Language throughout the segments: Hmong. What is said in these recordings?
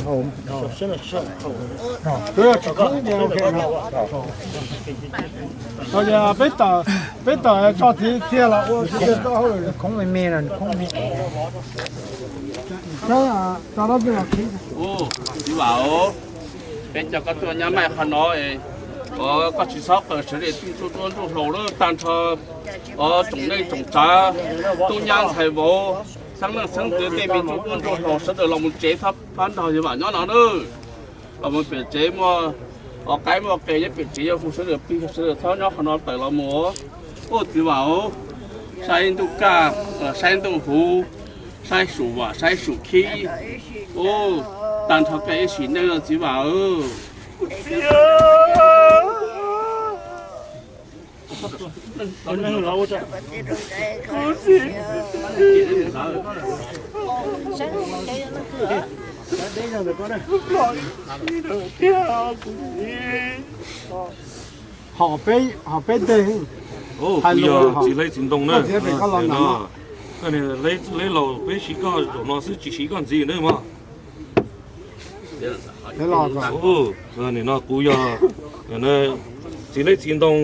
Peb tawm, peb tawm tso txiv txiaj los ua khoob me me no, khoob me. Txiv Vam, peb coj koj tuaj nyob Maij qhov no, koj tsis txhob qw sawv daws tij tsuj duab ntsuj hlauv lawm, tag nrho tsoom neej tsoom tsav, tub nyab ntxhais vauv, xeeb leej xeeb ntxwv, tej me tsuj duab ntsuj hlauv sawv daws los mus tsev, txhob pab nrog yawg Vam nyob no nawb. Los mus pem tsev muaj qaib muaj qe nyob pem tsev, yog hu sawv daws plig, sawv daws txhob nyob qhov no, tawm los mus. Ub, txiv Vam, saib ntuj kaj, saib ntuj huv, saib su vam, saib su khib. Ub, tag nrho koj ib sim neej no txiv Vam. Hom peb teg, kuv yog txiv Hleb txiv Ntoo na. Koj niag Hleb txwj Hleb laus, peb siv koj zaum no xwb tsis siv koj ntxiv nawb mog. Nim no kuv yog txiv Hleb txiv Ntoo,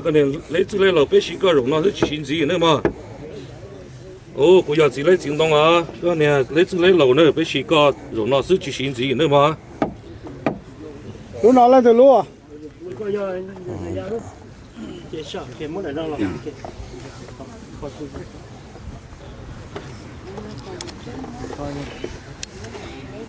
koj niag Hleb txwj Hleb laus, peb siv koj zaum no xwb tsis siv ntxiv nawb mog. Kuv yog txiv Hleb txiv Ntoo os, koj niag Hleb txwj Hleb laus na, peb siv koj zaum no xwb tsis siv ntxiv nawb mog. Lub no leej twg lub?